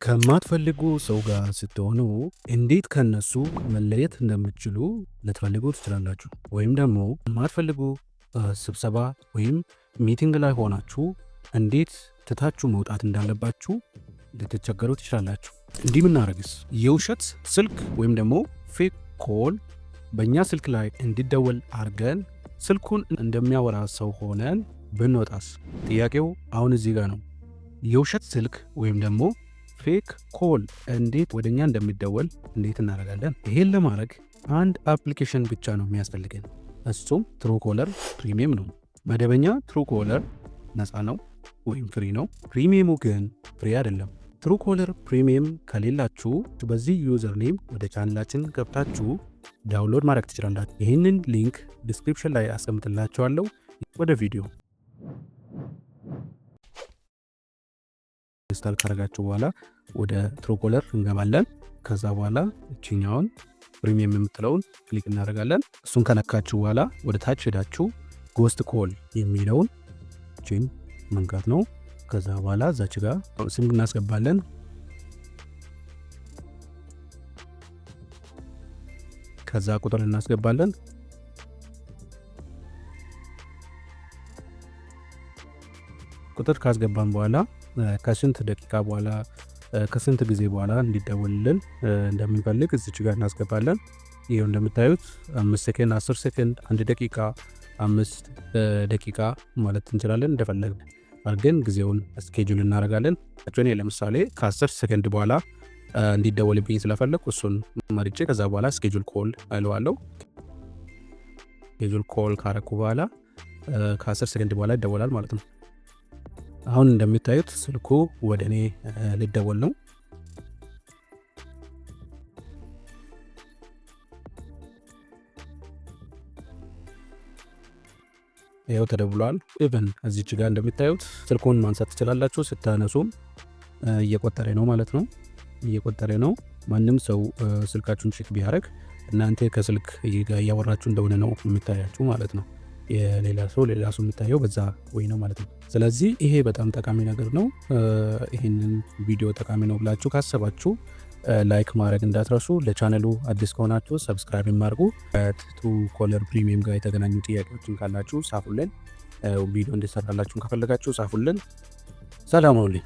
ከማትፈልጉ ሰው ጋር ስትሆኑ እንዴት ከነሱ መለየት እንደምትችሉ ልትፈልጉ ትችላላችሁ። ወይም ደግሞ የማትፈልጉ ስብሰባ ወይም meeting ላይ ሆናችሁ እንዴት ትታችሁ መውጣት እንዳለባችሁ ልትቸገሩ ትችላላችሁ። እንዲህ ብናደርግስ የውሸት ስልክ ወይም ደግሞ fake call በእኛ ስልክ ላይ እንዲደወል አድርገን ስልኩን እንደሚያወራ ሰው ሆነን ብንወጣስ? ጥያቄው አሁን እዚህ ጋር ነው። የውሸት ስልክ ወይም ደግሞ fake call እንዴት ወደኛ እንደሚደወል እንዴት እናደርጋለን? ይሄን ለማድረግ አንድ application ብቻ ነው የሚያስፈልገን። እሱም Truecaller Premium ነው። መደበኛ Truecaller ነፃ ነው ወይም free ነው። Premium ኡ ግን free አይደለም። Truecaller Premium ከሌላችሁ በዚህ username ወደ ቻናላችን ገብታችሁ download ማድረግ ትችላላችሁ። ይህንን link description ላይ አስቀምጥላችኋለሁ። ወደ ቪዲዮ። Install ካረጋችሁ በኋላ ወደ Truecaller እንገባለን። ከዛ በኋላ እችኛውን premium የምትለውን click እናደርጋለን። እሱን ከነካችሁ በኋላ ወደ ታች ሄዳችሁ ghost call የሚለውን እቺን መንካት ነው። ከዛ በኋላ እዛች ጋር ስም እናስገባለን። ከዛ ቁጥር እናስገባለን። ቁጥር ካስገባን በኋላ ከስንት ደቂቃ በኋላ፣ ከስንት ጊዜ በኋላ እንዲደወልልን እንደምንፈልግ እዚች ጋር እናስገባለን። ይኸው እንደምታዩት 5 ሴከንድ፣ 10 ሴከንድ፣ 1 ደቂቃ፣ 5 ደቂቃ ማለት እንችላለን። እንደፈለግን አድርገን ጊዜውን schedule እናደርጋለን። እኔ ለምሳሌ ከ10 ሴከንድ በኋላ እንዲደወልብኝ ስለፈለግኩ እሱን መርጬ ከዛ በኋላ schedule call እለዋለሁ። Schedule call ካረኩ በኋላ ከ10 ሴከንድ በኋላ ይደወላል ማለት ነው። አሁን እንደምታዩት ስልኩ ወደ እኔ ሊደወል ነው። ይኸው ተደውሏል። Even እዚች ጋር እንደምታዩት ስልኩን ማንሳት ትችላላችሁ። ስታነሱም እየቆጠረ ነው ማለት ነው። እየቆጠረ ነው። ማንም ሰው ስልካችሁን check ቢያደርግ እናንተ ከስልክ ጋር እያወራችሁ እንደሆነ ነው የሚታያችሁ ማለት ነው። የሌላ ሰው ሌላ ሰው የሚታየው በዛ ወይ ነው ማለት ነው። ስለዚህ ይሄ በጣም ጠቃሚ ነገር ነው። ይህንን ቪዲዮ ጠቃሚ ነው ብላችሁ ካሰባችሁ like ማድረግ እንዳትረሱ። ለቻነሉ አዲስ ከሆናችሁ subscribe አድርጉ። Truecaller Premium ጋር የተገናኙ ጥያቄዎችን ካላችሁ ጻፉልን። ቪዲዮ እንዲሰራላችሁን ከፈለጋችሁ ጻፉልን። ሰላም ሁኑልኝ።